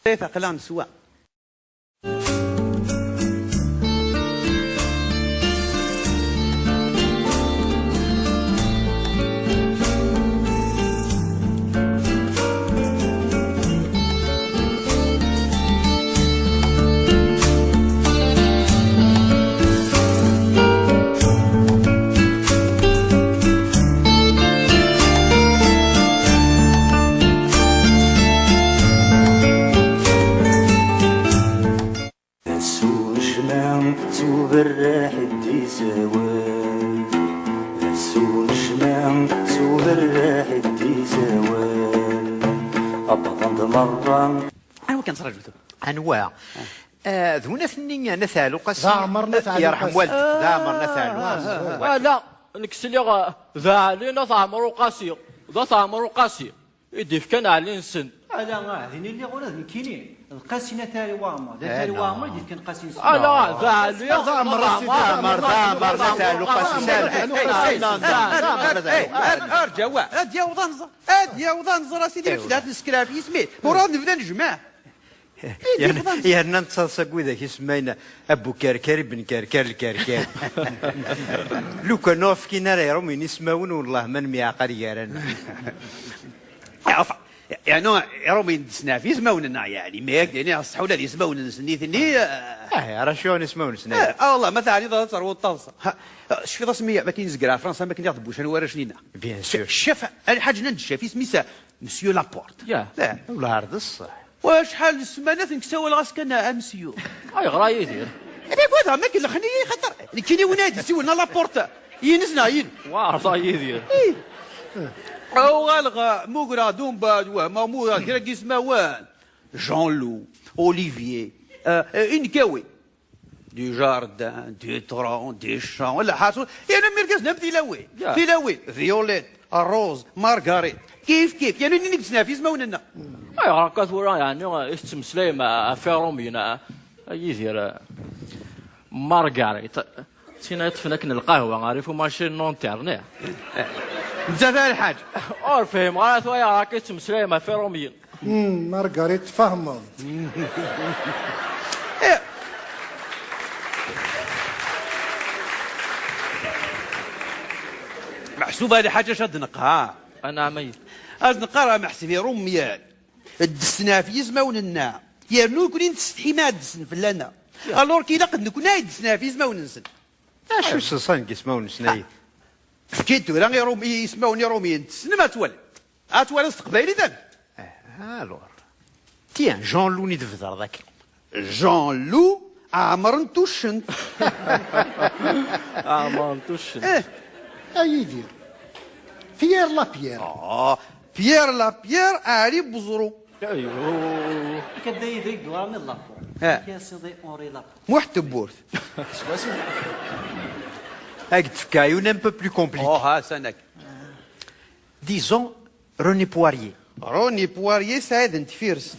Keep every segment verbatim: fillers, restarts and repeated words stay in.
Aql-aɣ neswa. D ass unecma, ttuberraḥ-d isawal. D ass unecma, ttuberraḥ-d isawal. Wwḍen-d merra. Anwa kan ttṛaǧu tura? Anwa? Ah, d unat-nni n At Ɛluqasi. D Ɛmer n At Ɛluqasi. Yerḥem waled. D Ɛmer n At Ɛluqasi. Ah, ah, ah. Ala, nekk sliɣ, ah, d Ɛli n At Ɛmer Uqasi. D At Ɛmer Uqasi i d-ifkan Ɛli-nsen. Ala, ah, din i lliɣ ula d nekkini. D Qasi n At Ɛli Waɛmer. D At Ɛli Waɛmer i d-ifkan Qasi n Sidi. Ala, d Ɛli. D Ɛmer, d Ɛmer, d Ɛmer, d Ɛmer, d Ɛmer, d Ɛmer, Arǧa, wa. Ad yaweḍ ad nẓer, ad yaweḍ ad nẓer, a sidi, amek d-, ad nesker ɣef yisem-is. Ur ad nebda nejmeɛ. Yerna, yerna nettaḍsa deg widak isemmayen Abu Kerker, Ibn Kerker, Lkerker. Lukan ur fkin ara Iṛumiyen ismawen, wellah ma nemyeɛqal gar-aneɣ. Enfin, yeɛni, Iṛumiyen ddsen ɣef yismawen-nneɣ, yeɛni, ma yak d-ini ṣṣeḥ ula d ismawen-nsen nitni, eh. Ah, ara cfiɣ ismawen-nsen, eh, ah, wallah, ma teɛniḍ ad terwuḍ taḍsa. Ha, cfiḍ asmi, ma akken i nezger ɣer Fransa, ma akken i ɣ-d-bucen warrac-nni-nneɣ. Bien sûr. Ccaf, lḥaǧ n ccaf, isem-is Monsieur Laporte. Ya. Eh. Wellah ar d ṣṣeḥ. Wacḥal n ssmanat nekk ssawaleɣ-as kan a Monsieur. Ayɣer a Yidir? Eh bien, voilà, ma kellxen-iyi, xaṭer nekkini win ay d-yessiwlen a Laporte. Yines neɣ yin? Weɛreḍ a Yidir. Ih. Uɣaleɣ, uh, mugreɣ-d umbeɛd, wehmeɣ mugreɣ kra n yismawen. Jean-Loup, Olivier, uh, uh, Inkawi. Dujardin, Dutron, Deschamps, wala ḥasu. Yerna mi irgazen am tilawin. Ya. Tilawin, Violette, Rose, Margaret. Kif, kif. Yerna nini gsen ɣef yismawen-nneɣ. Ayɣer akka tura, yeɛni, i tettmeslayem ɣef Iṛumiyen, a, a Yidir, a, Margaret? Tin ay ṭṭfen akken lqahwa ɣer ifumaci n internet. Nettat a lḥaǧ. Ur fhimeɣ ara tura ayɣer akka i tettmeslayem ɣef Iṛumiyen. Hmm, Margaret, tfehmeḍ. Eh. Meḥsub a lḥaǧ acu ad neqqar? Anɛam a Yidir. Ad neqqar a meḥsub Iṛumyen ddsen ɣef yizmawen-nneɣ, yernu nekkni nettsetḥi ma ddsen fell-aneɣ. Ya. Alors ilaq d nekkni ay ddsen ɣef yizmawen-nsen. Acu ṣṣan deg yismawen-nsen ay? Efk-id tura Iṛum-, i yismawen Iṛumiyen, tessnem ad twalim. Ad twaliḍ s teqbaylit amek? Eh, alors. Tiens, Jean-Loup i d-tbedreḍ akka. Jean-Loup, Ɛmer n Tuccent. Ɛmer n Tuccent. Eh. A Yidir. Pierre Lapierre. Ah, Pierre Lapierre, Ɛli Buẓru. Aywa. Akka d Yidir i yedwar mi d Laporte. Eh. Akka siḍi Henri Laporte. Muḥ Tewwurt. Ad k-d-fkeɣ yiwen un peu plus compliqué. Oh, ha, sanak. Disons, René Poirier. René Poirier, Saɛid n Tfirest.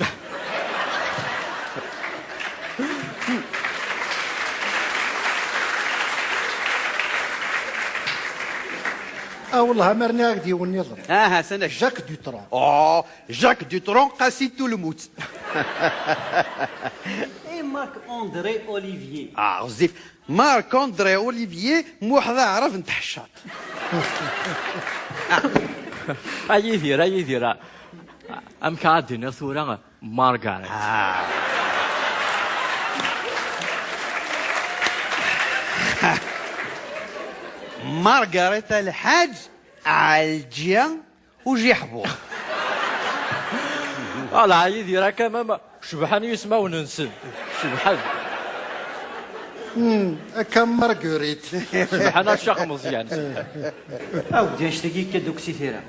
Ah, wellah, ma rniɣ-ak-d yiwen nniḍen. Aha, sanak. Jacques Dutronc. Oh, Jacques Dutronc, Qasi Tulmut. Et Marc-André Olivier. Ah, ɣezzif. Marc-André Olivier, Muḥ d aɛrab n tḥeccaḍt. A Yidir, a Yidir, a-, amek ara d-iniɣ tura Margaret? Ah. Margaret a lḥaǧ, Ɛelǧiya, Ujiḥbu. Ala, Yidir, akka ma, ma, cebḥen yismawen-nsen. Cebḥen. Hmm, akka Marguerite. Cebḥen a Ccix Meẓyan. Awd, annect-agi yekka-d akk si tira.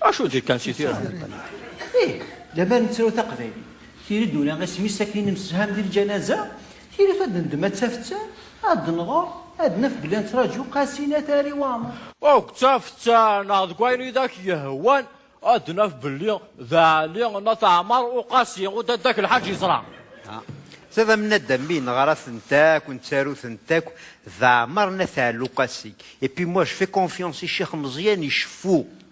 Acu d-ikkan si tira? Ih, lemmer nettaru taqbaylit. Tiri d-ula isem-is akken i nemsefham di lǧanaza, tiri ad nendem ad tafettar, ad d-nɣer, ad naf belli nettraǧu Qasi n At Ɛli Waɛmer. Ur d tafettar neɣ deg wayen i d ak-yehwan, ad naf belli d Ɛli n At Ɛmer Uqasi, u dadda-k Lḥaǧ yeẓra. Ah. Tada mnaddam mi neɣra-tent akk, nettaru-tent akk, d Ɛmer n At Ɛli Uqasi. Et puis moi, je fais confiance i Ccix Meẓyan, iceffu.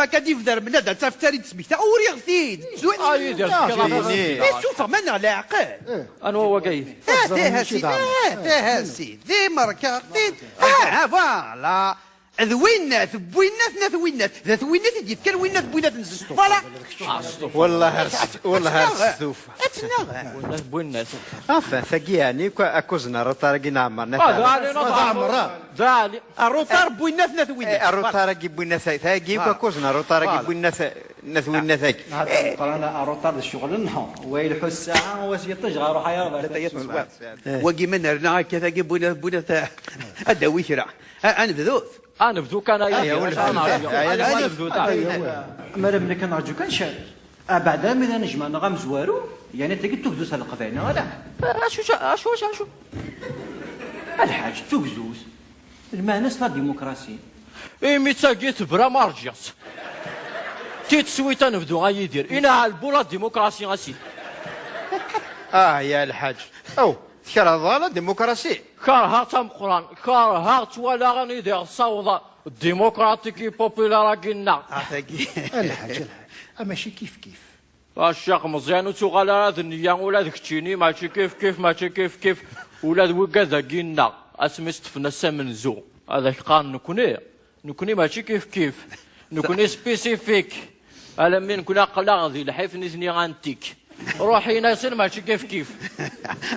ma kan yebder mennad, ad tafeḍ ar i d-smekta. Uriɣ-t-id. Ah, Yidir, tefkiḍ-aɣ-t. Isufeɣ ma neɣ leɛqel. Anwa wagi? Ah, tiha sidi, ah, tiha sidi, merkaɣ-t-id. Ah, ah, voilà. D winnat, d winnat, n at winnat. D at winnat i d-yefkan winnat, n winnat nsen. Voilà. Wallah ar s-, wallah ar stufa. Ad tt-naɣ. Winnat, winnat. Enfin, tagi yeɛni akk, akkuẓ n rrutar-agi n Ɛmer n At Ah, Ɛli. Daɛli, Ad Ɛmer. Daɛli. Rrutar n winnat, n at winnat. Eh, rrutar-agi n winnat, tagi akk akkuẓ n rrutar-agi n winnat, n at winnat-agi. Nehḍer Meqqran, rrutar d ccɣel-nneɣ. Wa ileḥḥu ssaɛa, wa s-yeṭṭej ɣer uḥayar ɣer tayet n sswaɛ. Wagi ma nerna akka, tagi n winnat, n winnat, ad d-tawi kra. A-, ad nebdut. Ah, nebdu kan, ay, Ay, ay, ur ay, nebdu. Ay, ay, ay, ay, ay, nebdu, ay, ay, ay. Mara mlek ad nerǧu kan ciɛel. Abeɛda mi d anejmaɛ neɣ amezwaru, yeɛni tagi d tugdut n Leqbayel, neɣ ala? Acu, acu, acu, acu? A lḥaǧ, d tugdut. Lmeɛna-s la démocratie. Imi d tagi tebra ma rǧiɣ-tt. Ti teswit ad nebdu, a Yidir. Inaɛel bu la démocratie, a sidi. Ah, ya lḥaǧ. Aw, tkerheḍ la démocratie? Kerheɣ-tt a Meqqran, kerheɣ-tt, walaɣ anida i ɣ-tessaweḍ démocratique et populaire-agi-nneɣ. Ah, tagi. A lḥaǧ, a lḥaǧ, a mačči kif kif. A Ccix Meẓyan, ur tuɣal ara d nniya, ula d keččini, mačči kif kif, mačči kif kif, ula d wigad-agi-nneɣ, asmi s-ṭṭfen ass amenzu, ad ak-qqaren nekni, nekni mačči kif kif, nekni spécifique, alammi nekni aql-aɣ di lḥif, nitni antique. Ruḥ in-asen mačči kif kif.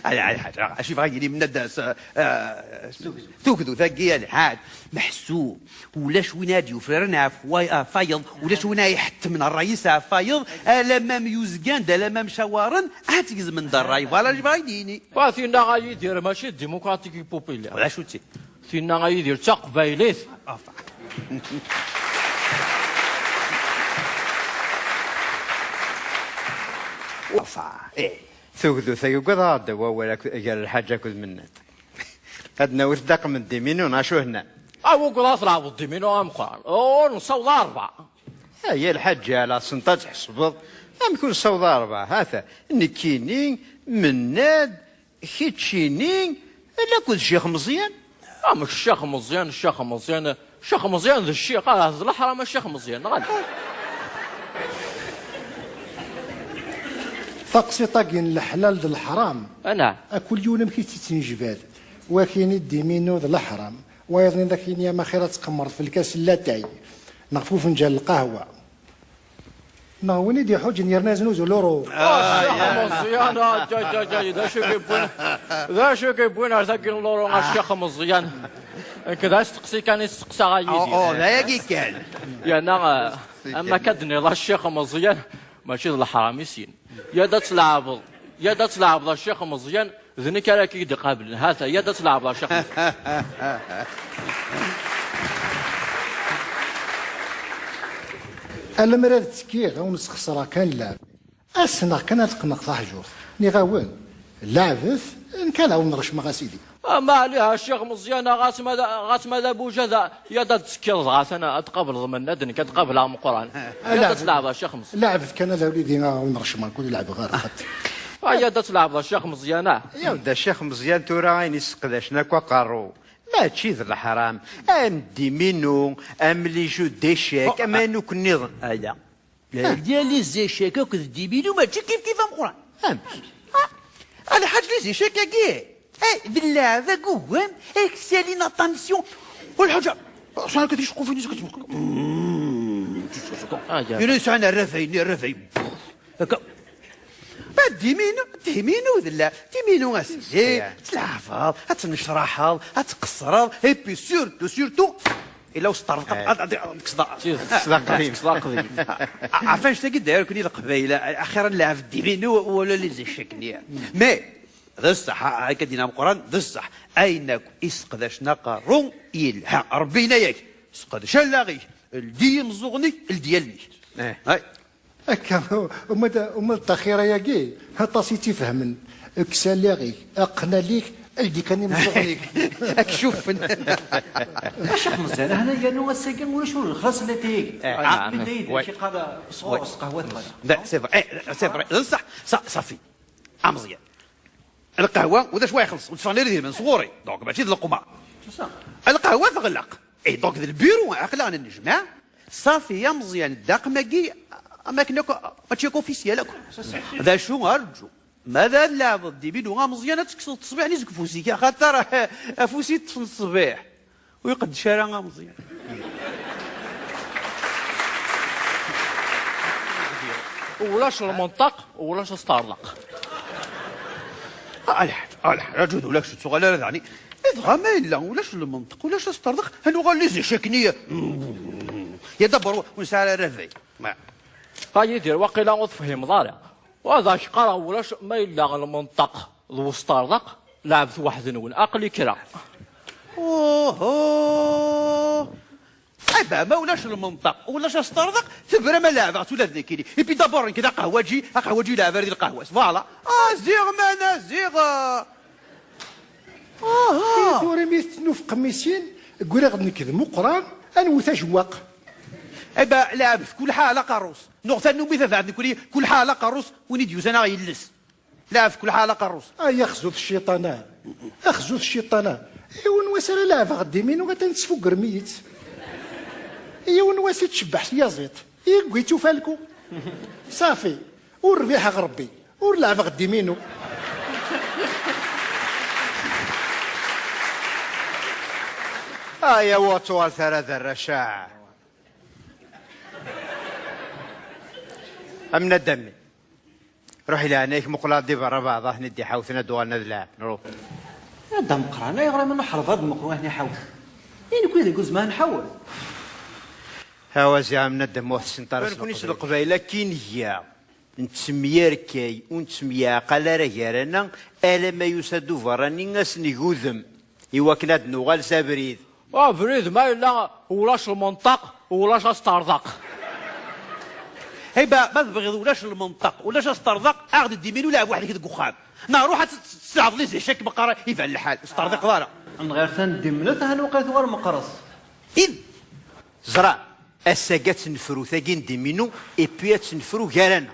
Ay, ay, ḥaǧa, acu yebɣa yili mnadda s, eh, s tugdut-agi, a lḥaǧ. Meḥsub, ulac win ad yufraren ɣef wa-, ɣef wayeḍ, ulac win ad iḥettmen ṛṛay-is ɣef wayeḍ, alamma myuzgan-d, alamma mcawaren, ad tt-gezmen d ṛṛay. Voilà, acu yebɣa yili. Wa, tinna a Yidir, mačči d démocratique et populaire. D acu-tt? Tinna a Yidir, d taqbaylit. Enfin. Enfin, eh. Tugdut-agi, ugadeɣ ad d-tawi awal ak-, gar lḥaǧ akked mennad. Ad nawi-t daqem n diminu, neɣ acu henna? A, wugadeɣ ad tleɛbeḍ diminu a Meqqran. Ur nessaweḍ ara rebɛa. Ay, a lḥaǧ, ala, sent ad tḥesbeḍ. Amek ur nessaweḍ ara rebɛa? Hata, nekkini, mennad, keččini, ala akked Ccix Meẓyan. Amek Ccix Meẓyan, Ccix Meẓyan, Ccix Meẓyan d ccix, ah, d leḥram a Ccix Meẓyan, neɣ ala? Taqsiṭ-agi n leḥlal d leḥram, Ana. A kul yiwen amek i tt-ittnejbad. Wakini d diminu d leḥram, wayeḍ-nni d akini ama xir ad tqemmreḍ f lkas n latay, neɣ f ufenǧal n lqahwa. Neɣ win i d-iḥuǧen yerna yeznuzu luru. Ah, Ccix Meẓyan, ah, ǧa, ǧa, ǧa, d acu i k-yewwin, d acu i k-yewwin ar tagi n luru a Ccix Meẓyan? Nekk d asteqsi kan i steqsaɣ a Yidir. Oh, oh, d ayagi kan. Yerna, ah, ama akka d-nniḍ a Ccix Meẓyan, mačči d leḥram i sin. Ya da tleɛbeḍ, ya da tleɛbeḍ a Ccix Meẓyan, d nekk ara k-id-iqablen. Hata, ya da tleɛbeḍ a Ccix Meẓyan. Alamma ad ttekkiɣ, ad wen-sxeṣreɣ kan lɛeb. Ass-nneɣ kan ad qqneɣ taḥjurt. Nniɣ-awen, leɛbet, nekk ad awen-rejmeɣ a sidi. Ah, ma ɛliha, a Ccix Meẓyan, ɣas ma d, ɣas ma d abujad, ya da tettekkiḍ dɣa, atan ad tqableḍ mennad, nekk ad qableɣ Meqqran. Ya da tleɛbeḍ a Ccix Meẓyan. Leɛbet kan a wlidi, ad wen-rejmeɣ, nekk ur leɛbeɣ ara, xaṭi. Ah, ya da tleɛbeḍ a Ccix Meẓyan, ah. Yaw, da Ccix Meẓyan, tura ayen isseqdacen akk aqerru. Mačči d leḥram, am diminu, am les jeux d'échecs, am ayen akk nniḍen. Ala. Yal les échecs akked diminu mačči kif kif a Meqqran. Amek? Ah, a lḥaǧ les échecs-agi. Eh, d lɛeb agugam, eh, ksalin attention. Wa lḥaǧa, sɛan kat iceqqufin. Ah, ya. Yella yesɛan arrafayen, arrafayen. Akka. Ma d diminu, diminu d la, diminu a sidi, ad tleɛbeḍ, ad tnecraḥeḍ, ad tqeṣṣreḍ, et puis surtout, surtout, illa useṭṭar, ad, ad, ad tekkseḍ. Kkseḍ aqdim. Kkseḍ aqdim. Ɣef annect-agi d-, dayar, nekkni Leqbayel, axir ad nleɛb diminu wala les échecs-nni. Mais, d ṣṣeḥ, a-, akka d-yenna Meqqran, d ṣṣeḥ, ayen akk iseqdacen aqerru, yelha. Rebbi yenna-yak, seqdec allaɣ-ik, Ldi imeẓẓuɣen-ik, ldi allen-ik. Eh. Ay. Akka, uma d, uma d taxira-agi, aṭas i tt-ifehmen. Kkes allaɣ-ik, aqqen allen-ik, ldi kan imeẓẓuɣen-ik. Ad k-cuffen. A Ccix Meẓyan, ahna yernu ass-agi ulac ur nexlas latayagi. Eh, ah, Ɛaqel-d ah, aydi, ouais. Ki qqar, sɣur, ouais. S qahwa tɣala. Da, c'est vrai, eh, c'est vrai. D ṣṣeḥ, ṣa-, ṣafi. Ameẓyan. Lqahwa, ulac wa ixelṣ, ur tteffɣen ara idrimen sɣur-i. Donc, mačči d leqmar. C'est ça. Lqahwa teɣleq. Et donc, d lbiru, aql-aɣ nennejmaɛ. Ṣafi, ameẓyan, ddaqem-agi, am akken akk, mačči akk officiel akk. C'est ça. D acu, arǧu. Ma d ad leɛbeḍ diminu ameẓyan, ad tekkseḍ ttesbiḥ-nni seg ufus-ik, axaṭer afus i ṭṭfen ttesbiḥ. Ur iqeddec ara ameẓyan. Ulac lmenṭeq, ulac asṭerḍeq. Ah, lḥaǧ, ah, lḥaǧ, aǧud, ulac, ur tuɣal ara daɣen. Eh, dɣa ma yella ulac lmenṭeq, ulac asṭerḍeq, ad nuɣal les échecs-nni. Ya d aberru, ur nesɛi ara rrbeḥ. Ma. A Yidir, waqila ur tefhimeḍ ara. Wa d ak-qqareɣ ulac ma yella lmenṭeq d usṭerḍeq, leɛbet weḥd-nwen, aql-i kkreɣ. Uhu! Aba, ma ulac lmenṭeq, ulac asṭerḍeq, tebram a leɛbeɣ-tt ula d nekkini. Et puis d'abord, nekk d aqehwaǧi, aqehwaǧi leɛber di lqahwa-s. Voilà. Ah, ziɣ mana, ziɣ, ah. Aha! Tura mi tettnufqem i sin, ggriɣ-d nekk d Muqran, ad nwet ajewwaq. Aba, leɛbet kul ḥal aqerru-s. Nuɣ tannumi tabaɛt nekkni, kul ḥal aqerru-s, win i d-yusan a ɣ-yelles. Leɛbet kul ḥal aqerru-s. Ay axzut cciṭan-a, axzut cciṭan-a. Yiwen wass ara leɛbeɣ ddiminu, atan tesfugrem-iyi-tt. Yiwen wass i tcebbeḥ tyaẓiḍt, yeggi-tt ufalku. Safi, ur rbiḥeɣ Rebbi, ur leɛbeɣ ddiminu. Ay, a ur ttwalet ara d arrac-a. Am naddam-nni. Ruḥ i leɛnaya-k, muqel-aɣ-d di berra beɛḍ, ad ten-id-iḥawten ad uɣalen ad leɛben. Ruḥ. A Dda Meqqran, ayɣer a ma nḥerb ad meqqru ad ten-iḥawten? I nekni deg uzmar nḥawet. Awa ziɛam naddam ur tessineḍ ara s Nekkni s leqbayel. Leqbayel akken iga, nettemyerkay, ur nettemyeɛqal ara gar-aneɣ, alamma yusa-d uberrani ad s-neg udem, i wakken ad nuɣal s abrid. Abrid ma yella ulac lmenṭeq, ulac asṭerḍeq. Eba, ma tebɣiḍ ulac lmenṭeq, ulac asṭerḍeq, aɣ-d ddiminu leɛb weḥd-k deg uxxam. Neɣ ruḥ ad tt-, tt-, tleɛbeḍ les échecs meqqar iban lḥal, ur sṭerḍiqeḍ ara. Nɣir ta n ddimnet, ahan waqil tuɣal meqqret. Id. Ẓra, ass-agi ad tt-nefru tagi n ddiminu, et puis ad tt-nefru gar-aneɣ.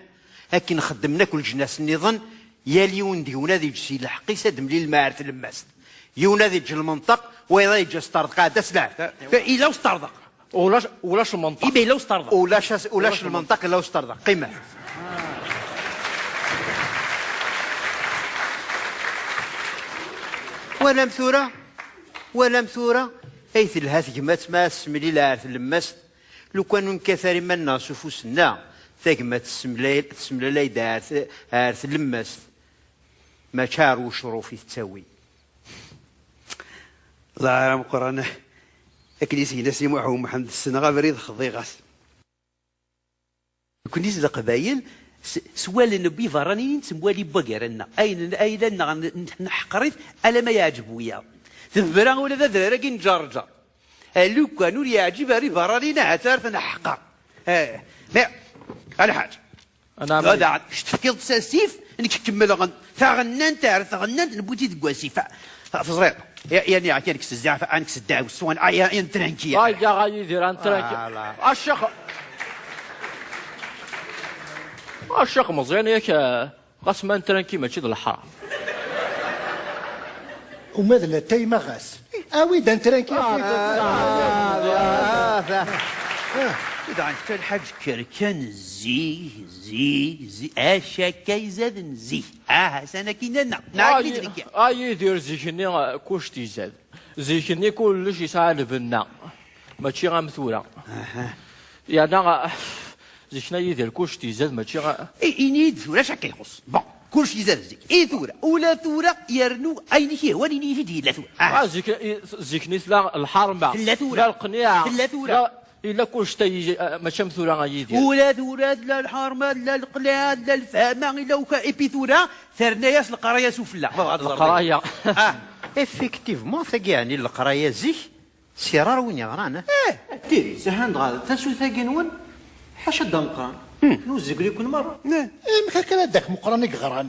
Akken xeddmen akk leǧnas nniḍen, yal yiwen deg-wen ad yeǧǧ si lḥeqq-is ad d-mlil ma ar tlemmast. Yiwen ad yeǧǧ lmenṭeq, wayeḍ ad yeǧǧ asṭerḍeq, ɛedda s leɛfaya. Yella usṭerḍeq. Ulac, ulac lmenṭeq. Iba yella usṭerḍeq. Ulac as-, ulac lmenṭeq, yella usṭerḍeq. Qqimet. Walam tura? Walam tura? Ay telha tegmat ma tessemlil ar tlemmast. Lukan ur nekkat ara iman-nneɣ s ufus-nneɣ, tagmat tessemlay-, tessemlalay-d ar t-, ar tlemmast, mačči ar ucruf i tettawi. Ḍaɛer ameqqran, akken i s-yenna Si Muḥ U Mḥend, ssneɣ abrid xḍiɣ-as. Nekkni s Leqbayel, s, s wallen n yiberraniyen nettemwali n wagar-nneɣ. Ayen, ayla-nneɣ n, n, neḥqer-it alamma yeɛǧeb wiyaḍ. Tebra ula d adrar-agi n Ǧerǧer. Lukan ur yeɛǧib ara iberraniyen, ahat ara t-neḥqer. Eh, mais, a lḥaǧ. Anaɛm. Daɣ, kečč tefkiḍ-tt asif, nekk kemmleɣ taɣennant ar taɣennant, newwi-tt-id deg wasif. Teẓriḍ, ya-, yani, akka, nekk s zzeɛf, nekk s ddeɛwessu, ah, ya-, ya, tranquille. Ay, ya, ay, Yidir, an tranquille. Voilà. A Ccix, a Ccix Meẓyan, yak, eh, ɣas ma n tranquille mačči d leḥram. Uma d latay ma ɣas. Awi-d an tranquille. Ah, ah, ah, ah. Daɣen kečč a lḥaǧ kker kan zik, zik, zik, acu akka i zaden zik. Ah, atan akkin nna. Neɣ akken i d-nekka. A Yidir, zik-nni, eh, kullec izad. Zik-nni kullec yesɛa lbenna. Mačči am tura. Aha. Yerna, eh, zik-nni a Yidir kullec izad, mačči, eh. I, ini-yi-d tura acu akka ixuṣṣ. Bon, kullec izad zik. I tura, ula tura, yernu ayen i k-yehwan ini-yi-t-id yella tura. Ah. Ah, zik, i, zik-nni tella lḥerma. Tella tura. Tella leqniɛa. Tella tura. Tella Yella kullec ta-, eh, mačči am tura a Yidir. Ula tura tella lḥerma, tella leqliɛa, tella lfahma, yella uka-, et puis tura terna-yas leqraya sufella. Ma bɣa teẓreḍ. Leqraya. Ah. Effectivement, tagi, yeɛni leqraya zik, Sirara win yeɣran, eh? Eh, d tidet, ahan dɣa tasuta-agi-nwen, ḥaca d ameqqran. Nuzzel-iken merra. Eh, amek akka ara d-ak meqqran i yeɣran?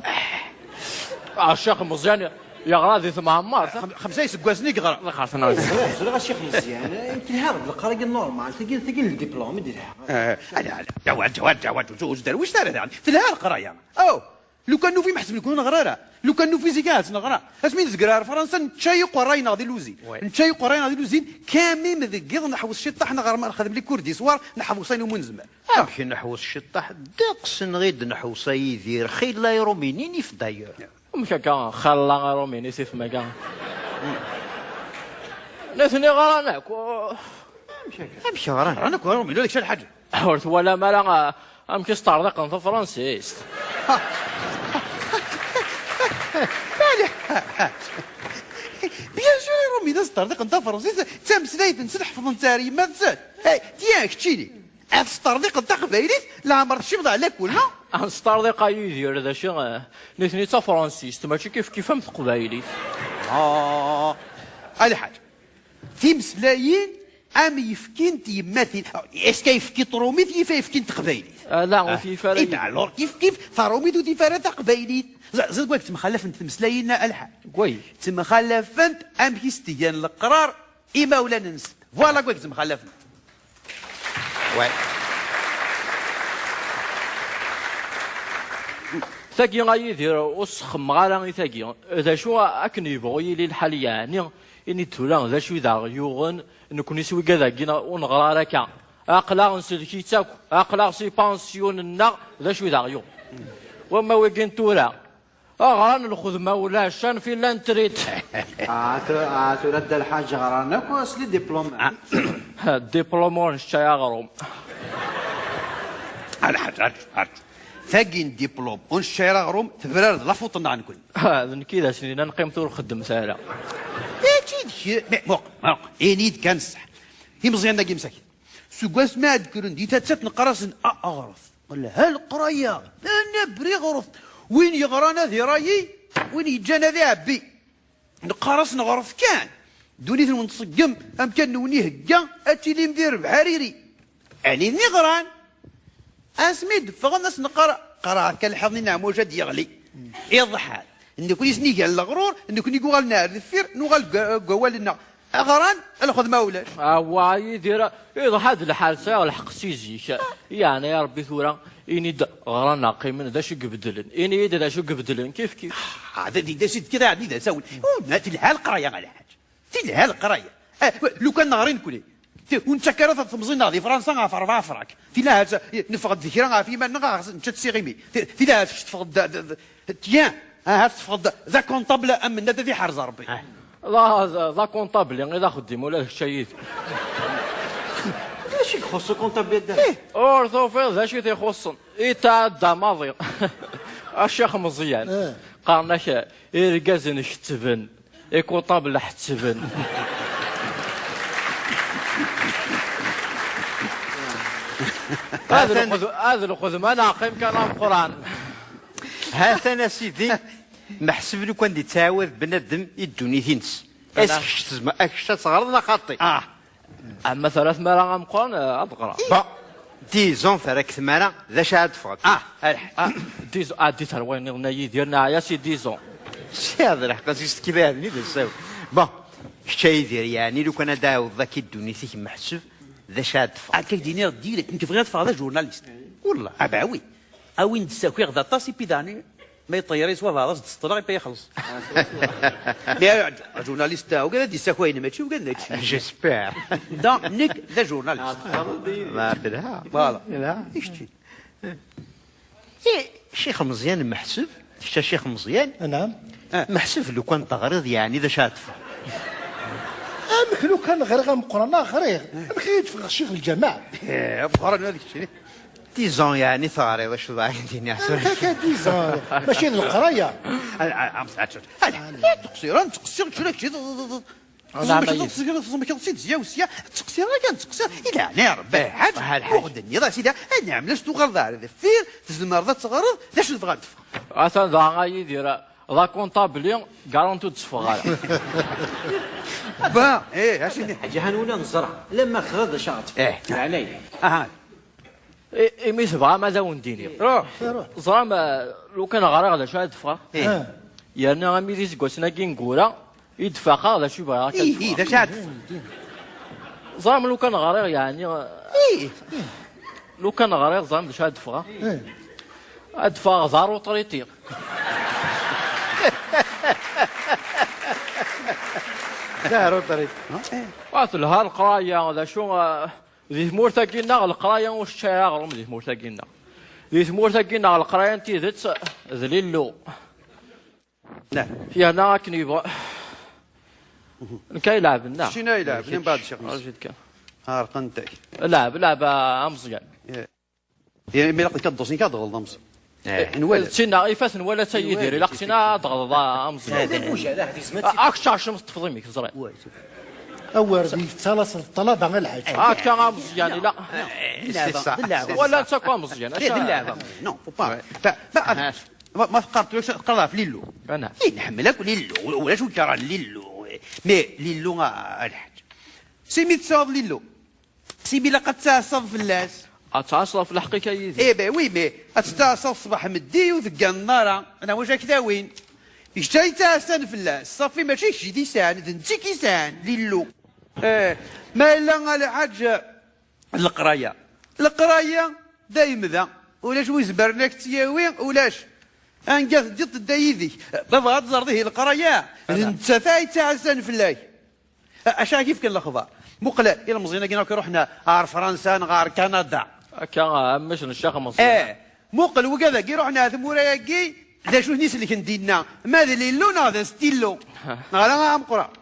Ah, Ccix Meẓyan yeɣra di temɛemmert. Xam-, xemsa iseggasen i yeɣra. Ẓriɣ, ẓriɣ a Ccix Meẓyan, eh, telha d leqraya normal, tagi, tagi n ldiplum i d-telha. Eh, ala, ala, Ǧawad, Ǧawad, Ǧawad, ur, ur, ur derwic ara daɣen. Telha leqraya. Oh! Lukan nufi meḥseb nekk ur neɣra ara. Lukan nufi zik ahat neɣra. Asmi nezger ar Fransa, nečča iqerray-nneɣ di luzin. Ouais. Nečča iqerray-nneɣ di luzin, quand même deg yiḍ neḥwes ciṭṭaḥ neɣ ar ma nexdem les cours du soir, neḥwes ayen umi nezmer. Amek neḥwes ciṭṭaḥ? Ddeqs-nneɣ i d-neḥwes a Yidir, xilla iruminin if d'ailleurs. Amek akka, xalla iruminin if maga? Nitni ɣran akk. Amek ɣran? Ɣran akk iruminin, ulac lḥaǧa. Ur twalam ara, ah, amek i sṭerḍiqen tafransist? Malḥ. Bien sûr, iruminen sṭerḍiqen tafransist, d tameslayt-nsen ḥefḍen-tt ar yemma-tsen. Hey, tiens, keččini, ad tesṭerḍiqeḍ taqbaylit, leɛmer teccibeḍ ɛla kul, non? Ad nesṭerḍiq a Yidir, d acu, eh, nitni d tafransist, mačči kif kif am teqbaylit. Ah, a lḥaǧ. Timeslayin am yefki n tyemmatin. Est-ce que ayefki n trumit yif ayefki n teqbaylit? Ah, la, ur yif ara. Eh ben alors, kif kif, tarumit ur tif ara taqbaylit. Ẓ-, ẓid deg wayeg ttemxallafent tmeslayin a lḥaǧ. Deg wayeg? Ttemxallafent amek i s-tgan leqrar imawlan-nsent. Voilà deg wayeg ttemxallafent. Ouais. Tagi a Yidir, ur sxemmeɣ ara i tagi. D acu akken yebɣu yili lḥal yeɛni, ini-d tura d acu i d aɣ-yuɣen, nekkni s wigad-agi ur neɣra ara akka. Aql-aɣ nsellek-itt akk, aql-aɣ si pansiyun-nneɣ, d acu i d aɣ-yuɣen. Wamma wigi n tura, ɣran lxedma ulac, anef i llan trit. Ah, tu-, ah, tura Dda Lḥaǧ ɣran akk s les diplômes. Ah. Diplôme ur nečča aɣrum. Arǧu, arǧu, arǧu. Tagi n diplôme ur nečča ara aɣrum, tebrar d la faute-nneɣ nekkni. Ah, d nekk i d as-nnan qqimet ur xeddmet ara. Mačči d kra, mais muq, muq, ini-d kan ṣṣeḥ. Imeẓyanen-agi msakit. Seg wasmi ad d-kkren di taddart neqqar-asen a-, aɣret. Lha leqraya, anabri ɣret. Win yeɣran ad irayi, win yeǧǧan ad iɛebbi. Neqqar-asen ɣret kan. Ddunit-nwen tṣeggem, amkan-nwen ihegga, ad tilim di rrbeḥ a riri. Aniden i ɣran. Asmi d-ffɣen, ad s-neqqar, qqareɣ akka lḥiḍ-nni n Ɛmuj ad d-yeɣli. Iḍḥan. Nekkni s-nigan leɣrur, nekkni i yuɣalen ar deffir, nuɣal deg, deg wawal-nneɣ. Ɣran, lxedma ulac. Awa, a Yidir, iḍḥa d lḥal, sɛiɣ lḥeqq si zik. Yeɛni, a Rebbi, tura, ini-d ɣran neɣ qqimen, d acu i ibeddlen? Ini-yi-d d acu i ibeddlen, kif kif. Ah, d, d, d acu i d-tekkiḍ, ɛeddi d asawen. Oh, ma telha leqraya, a lḥaǧ. Telha leqraya. Eh, lukan neɣri nekkni. Ti-, ur nettak ara temẓi-nneɣ di Fransa ɣef rebɛa frak. Tila ahat, eh, neffeɣ-d d kra ɣef yiman-nneɣ, ahat nečča-tt s iɣimi. Ti-, tila ahat kečč teffɣeḍ d, d, d, tiens, ahat teffɣeḍ d, d akunṭabl am mennad ad iḥrez Rebbi. Ah. La, d, d akunṭabli i d axeddim, ula d kečč a Yidir. D acu i ixuṣṣ ukunṭabli a Dda? Eh. Ur tufiḍ d acu i t-ixuṣṣen. Itɛedda maḍi. A Ccix Meẓyan. Eh. Qqaren-ak, eh, irgazen kettben. Ikuṭabel ḥettben. Ad lxed-, ad lxedma neɣ qqim kan ameqqran. Ha-t-an a sidi, meḥseb lukan d-ittɛawad bnadem i ddunit-ines. Ala. Est-ce que kečč tezma-, a kečč ad teɣreḍ neɣ xaṭi? Ah. Ama terra tmara ameqqran, eh, ad ɣreɣ. Bon, disons terra-k tmara, d acu ara d-teffɣeḍ? Ah, alḥaǧ. Ah, disons, ah, di terwa nniḍen a Yidir, neɛya si disons. Sɛiɣ lḥeqq, a s-yestekki d aɛedni d asaw. Bon, kečč a Yidir, yeɛni lukan ad d-tɛawdeḍ akka i ddunit-ik meḥseb, d acu ara d-teffɣeḍ? Akka i k-d-iniɣ direct, nekk bɣiɣ ad ffɣeɣ d ajurnalist. Wallah. Ah, bah oui. A win d-ssakiɣ d aṭas, ipi daɣen ma yeṭṭeyyer-is wabɛaḍ, ad s-d-ṣeṭṭleɣ, ipi ixelleṣ. Mais, euh, ajurnalist, euh, ugad ad d-issaki ayen mačči, ugad mačči. J'espère. Donc, nekk d ajurnalist. Ma telha. Voilà. Telha. I kečči? Eh, Ccix Meẓyan, meḥseb, kečč a Ccix Meẓyan, Anɛam. Meḥseb lukan teɣriḍ, yeɛni d acu ara teffeɣ? Amek lukan ɣriɣ ameqqran, ah, ɣriɣ. Amek i d-ffɣeɣ ccix lǧameɛ? Eh, ameqqran ad keččini. Dix ans, yeɛni teɣriḍ acu d ayen d-iniɣ tura. Amek akka dix ans? Mačči d leqraya. A, a, a, a, a, a, teqsir, a, teqsir, kečč, kečč, teẓmekeḍ-tt-id sya u sya, teqsir, a, teqsir. I leɛnaya n Rebbi, a lḥaǧ, a lḥaǧ. Ur ɣ-d-tenniḍ, a sidi, a, nɛemel acu tuɣaleḍ ar deffir, tzemreḍ ad teɣreḍ, d acu tebɣa ad teffeɣ? Atan daɣen a Yidir, D akuntabli, garanti ur d-teffeɣ ara. Ba, eh, acimi? Ḥaǧa Hanuna neẓra, lemma tɣiḍ d acu ara teffeɣ. Eh. Meɛnaya. Aha. I, imi tebɣam ad awen-d-iniɣ. Ruḥ. Ẓram, eh, lukan ɣriɣ d acu ara d-ffɣeɣ. Eh. Yerna ami d iseggasen-agi n gura, i d-faqeɣ d acu i bɣiɣ akka. Ihi, d acu ara d-ffɣeɣ? Ẓram lukan ɣriɣ, yeɛni, eh, lukan ɣriɣ, ẓram d acu ara d-ffɣeɣ. Eh. Ad d-ffɣeɣ d aruṭriti. D aruṭriti. Wa telha leqraya, d acu, eh, di tmurt-agi-nneɣ leqraya ur tečča ara aɣrum di tmurt-agi-nneɣ. Di tmurt-agi-nneɣ leqraya n tidet d Lillu. Nah. Yerna akken yebɣa. Nekk ay lɛeb, neɣ? Keččini ay lɛeb, mbeɛd Ccix Messi. Ɛerqent-ak. Lɛeb, lɛeb a Meẓyan. Eh. Eh, mi ilaq ad d-ḍusen, ad d-ɣelḍemt. Eh, nwala. Tina, ifaten wala ta Yidir, ilaq tina ad d-ɣelḍeḍ a Meẓyan. Eh, d abujadah, di zmat. Ah, ak tcercem teṭṭfeḍ imi-k, teẓriḍ. Awer d yettalaseḍ ṭṭlaba a lḥaǧ. Akka a Meẓyan, ilaq. Eh, c'est ça. Wala netta akk a Meẓyan. Eh, d lleɛba. Non, faut pas. Ba, ba, Ma, ma teqqareḍ tura teqqareḍ ɣef Lillu. Ana. I nḥemmel akk Lillu, ulac wi yekrhen Lillu. Mais Lillu, a, a lḥaǧ. Simi tesɛuḍ Lillu. Simi ilaq ad tɛassaḍ fell-as. Ad tɛassaḍ ɣef lḥeqq-ik a Yidir. Eh ben oui, mais ad tettɛassaḍ ṣṣbeḥ meddi ur tegganeḍ ara. Ana wacu ak tawin? Kečč ay ttɛassan fell-as. Ṣafi mačči kečč i t-isɛan, d netta i k-isɛan, Lillu. Eh, ma yella a lḥaǧ, Leqraya. Leqraya dayem da. Ulac wi izemren ad k-tt-yawi, ulac. Anga teddiḍ tedda yid-k. Ma tebɣiḍ ad teẓreḍ ihi leqraya, d nettat ay yettɛassan fell-ak. Acu ara k-yefken lexbar? Muqel ilmeẓyen-agi akk iruḥen ar Fransa neɣ ar Kanada. Akka, a mmi-s n Ccix Meẓyan. Eh, muqel wigad-agi iruḥen ar tmura-agi, d acu ten-iselken dinna? Ma d Lillu neɣ d Astillu? Neɣ ala a Meqqran?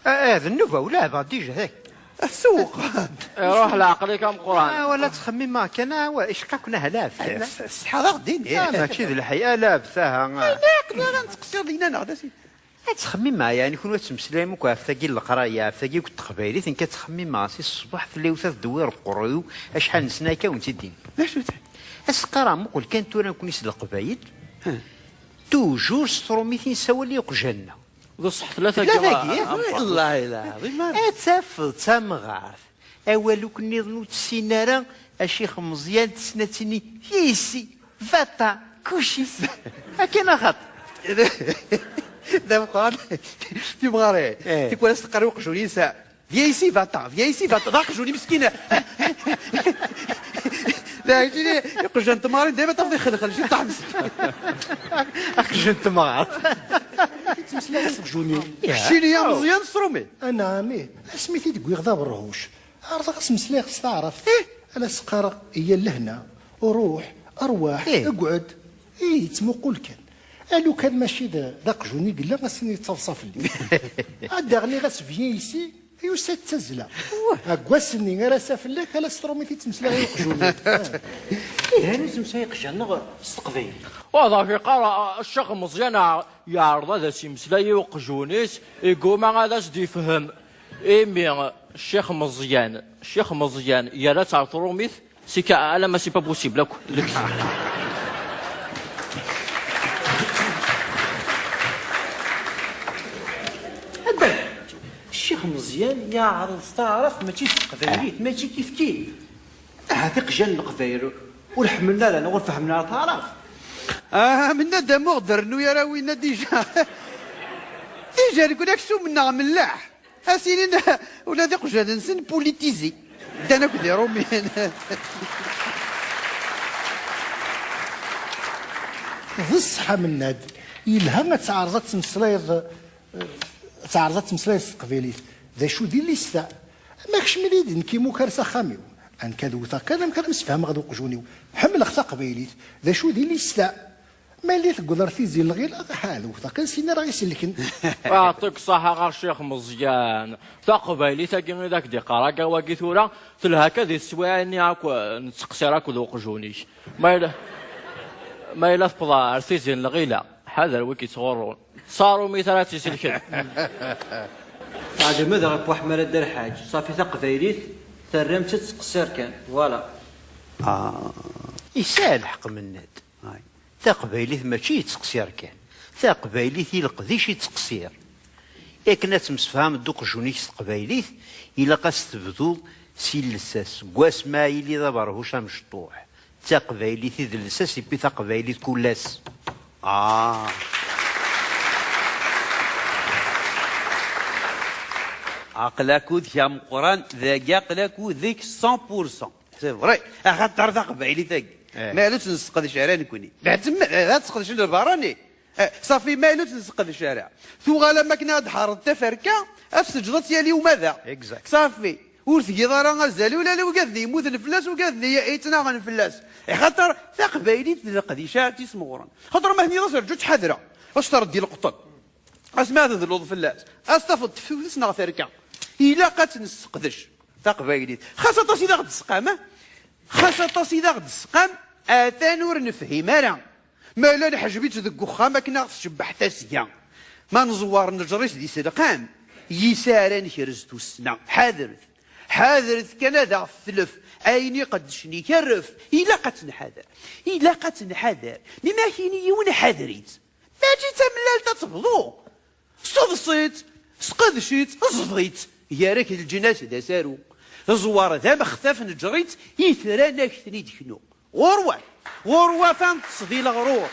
Eh, eh, d nnuba, ur leɛbeɣ dija, hey. Tsuqeḍ. Iruḥ leɛqel-ik ameqqran. Ah, wala ttxemmimeɣ kan, ah, wa, icqa-ken aha leɛbet. Eh, s-, ṣṣeḥa d aɣ-d-iniɣ. Ah, mačči d leḥya, leɛbet aha, ah. Ay, neɣ, neɣ ad nettqeṣṣir dinna, neɣ d acu? Ad ttxemmimeɣ, yeɛni, kunwi ad tettmeslayem akk ɣef tagi n leqraya, ɣef tagi akk n teqbaylit, nekk ad ttxemmimeɣ si ṣṣbeḥ tella yiwet ad d-tewwi reqru-w, acḥal n sna akka wen-tt-id-in. D acu-tt? Ad s-qqareɣ, muqel kan tura nekkni s leqbayel, toujours s trumit i nessawal i uqjan-nneɣ. D ṣṣeḥ, tella tagi. Tella tagi, a, a Meqqran. Wallahi lɛaḍim, ma ad tafeḍ d tamɣart, awal akk nniḍen ur t-tessin ara, a Ccix Meẓyan, tessen ad tini, vieille ici, va-t'en, couche ici. Akken axaṭ. D ameqqran, timɣarin. Eh. Tikwal as-teqqar i uqjun-is, vieille ici, va-t'en, vieille ici, va-t'en. D aqjun-im meskin. D acu-nni, iqjan n temɣarin dayma tafeḍ ixelxel, ciṭṭaḥ meskin. Aqjun n temɣart. Yettmeslay s uqjun-iw. Keččini a Meẓyan s trumit. Anɛam, ih. Asmi t-id-wwiɣ d aberhuc, ɛerḍeɣ ad s-meslayeɣ s taɛrabt. Ih. Ala s-qqareɣ, ya lehna, ruḥ, arwaḥ, ih, eqɛed. Ih, yettmuqul kan. A lukan mačči d, d aqjun i yella, ass-nni yettaḍsa fell-i. Ad d-aɣniɣ asebyan-is, yusa-d d tazzla. Wah. Deg wass-nni ara s-afellak, ala s trumit i ttmeslayeɣ i uqjun. Ih, anu ttmeslay iqjan-nneɣ s teqbaylit. Wa d acu yeqqar, a, Ccix Meẓyan, a, yeɛreḍ ad as-imeslay i uqjun-is, iguma ad as-d-ifhem. Imi Ccix Meẓyan, Ccix Meẓyan yerra-tt ɣer trumit, c'est que, alamma c'est pas possible akk. Anda Ccix Meẓyan yeɛreḍ s taɛrabt, mačči s teqbaylit, mačči kifkif. Ahat iqjan n Leqbayel ur ḥemmlen ara neɣ ur fehhmen ara taɛrabt. Ah, menna d amuɣ d-rennu ara winna dija. Dija deg aksum-nneɣ mellaḥ. Ad s-inin ula d iqjan-nsen politizi. Ddan akk d irumiyen. D ṣṣeḥ a Mennad, yelha ad tɛerḍeḍ ad tmeslayeḍ, ad tɛerḍeḍ ad tmeslayeḍ s teqbaylit. D acu di lista? Ma kecmen-iyi-d nekk imukar s axxam-iw. Nekk ad wteɣ kan amek ara msefhameɣ d uqjun-iw. Ḥemmleɣ taqbaylit. D acu di lista? Ma yella teggeḍ ar tizi n lɣila, ha, ad wteɣ kan sin ara iselken. Yeɛṭik ṣṣaḥa a Ccix Meẓyan. Taqbaylit-agi i d ak-d-iqqar akka wagi tura, telha akka di teswiɛin-nni akk, eh, nettqeṣṣir akk d uqjun-ik. Ma yella, ma yella tewweḍ ar tizi n lɣila, ḥader wi k-ittɣurrun. Ṣaṛumit ara tt-iselken. Ɛedmeɣ daɣ ɣef Waḥmara Dda Lḥaǧ, ṣafi taqbaylit terram-tt ad tettqeṣṣir kan, voilà. Ah. Yesɛa lḥeqq Mennad. Ay. Taqbaylit mačči yettqeṣṣir kan. Taqbaylit i leqdic i ttqsir. Akken ad temsefhameḍ d uqjun-ik s teqbaylit, ilaq ad s-tebduḍ si llsas. Seg wasmi ara yili d aberhuc amecṭuḥ, d taqbaylit i d llsas, yewwi taqbaylit kul ass. Ah. Aql-ak udek ameqqran, dagi aql-ak udek cent pour cent. C'est vrai. Axaṭer taqbaylit-agi. Eh. Ma ur tt-nesseqdec ara nekkni. D ad tesqedcen lbarani. Eh, safi, ma ur tt-nesseqdec ara. Tuɣal am akken ad d-tḥerreḍ taferka, ad teǧǧeḍ ad tt-yali umadaɣ. Exact. Safi. Ur tgiḍ ara azal ula d wigad-nni yemmuten fell-as, wigad-nni yettnaɣen fell-as. Axaṭer taqbaylit d leqdic ara tt-ismeɣren. Xaṭer ma teniḍ-as rǧu ttḥadreɣ, ad s-terdi lqeṭṭen. Asmi ara tedluḍ fell-as, ad s-tafeḍ tefwet-as neɣ terka. Ilaq ad tt-nesseqdec, taqbaylit. Xas aṭas i d aɣ-d-tesqam, eh? Xas aṭas i d aɣ-d-tesqam, atan ur nefhim ara. Ma yella nḥejb-itt deg uxxam akken ad ɣ-tcebbeḥ tasga. Ma neẓwer neǧer-itt di selqam, yis ara nekrez tussna. Ḥadret, ḥadret kan ad aɣ-tetlef, ayen iqeddcen ikerref. Ilaq ad tt-nḥader, ilaq ad tt-nḥader. Mi ma ak-yini yiwen ḥader-itt, mačči d tamellalt ad tebḍu. Seḍs-itt, sqedc-itt, ẓḍ-itt. Gar-ak d lǧennas d asaru. Ẓwer d amextaf, neǧer-itt, itran ad ak-ten-id-knu. Ɣurwat, ɣurwat ad neṭṭes di leɣrur.